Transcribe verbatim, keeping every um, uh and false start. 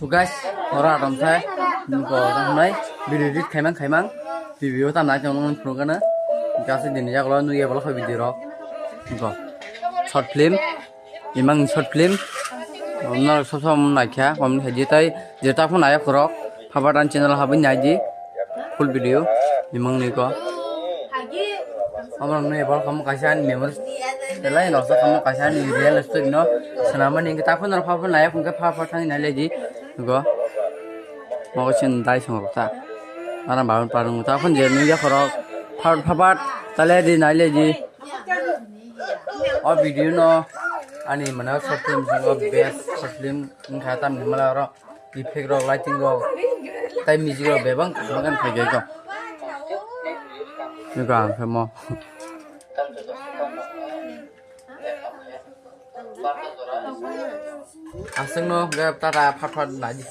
To guys, ora atom sai, niko tang nai, video edit khaimang khaimang, video tam nai tong nung phunukana, gasi dini jak lo nui ebol kho video rok, niko short film, imang short film, nor sob sob naikha, kom khaidi tai, jeta phone ayak rok, Phapat Ani channel habwi naidi, full video, imang niko. Amrok nui ebol khamu kaisa ani memories, belai noksa khamu kaisa ani real story no, swnamani hwnkhe ta phone rok Phapat nai phunukhe Phapat thangwi nai lai di, niko. Mogo sin dai song rok ta. Aram baun parung ta phone je nui yakhorok Phapat Phapat tale di nai lai di. O video no ani mane short film singo best short film wngkha tamni mala oro effect rok lighting rok tai music rok bebak kwbangma khe phaikha eko. Eko ang khe mo. Aswkno hwnkhe tata Phapat Phapat nai di.